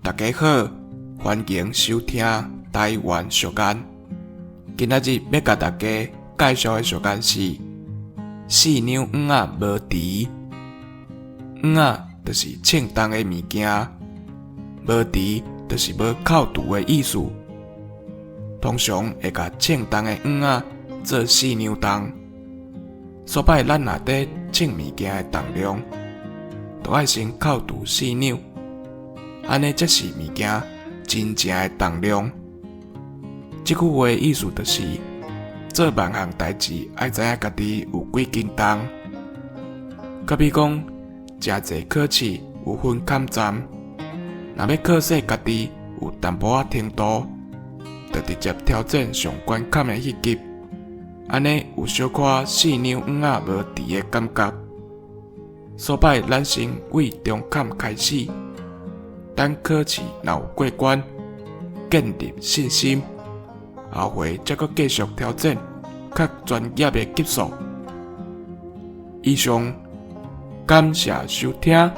大家好，歡迎收聽台灣俗諺。今仔日欲共大家介紹的俗諺是四兩黃仔無除。黃仔就是稱重的物件，無除就是無扣除的意思。通常會共稱重的黃仔做四兩重。所擺咱若佇稱物件的重量，就愛先扣除四兩，按呢才是物件真正的重量。這句話的意思就是，做萬項代誌愛知影家己有幾斤重。較比講，誠濟考試有分坎站，若欲考試家己有淡薄仔程度，就直接挑戰上懸坎的彼級，按呢有小可四兩黃仔無除的感覺。所擺咱先為中坎開始，等考試若有過關，建立信心，後回才閣繼續挑戰較專業的級數。以上，感謝收聽。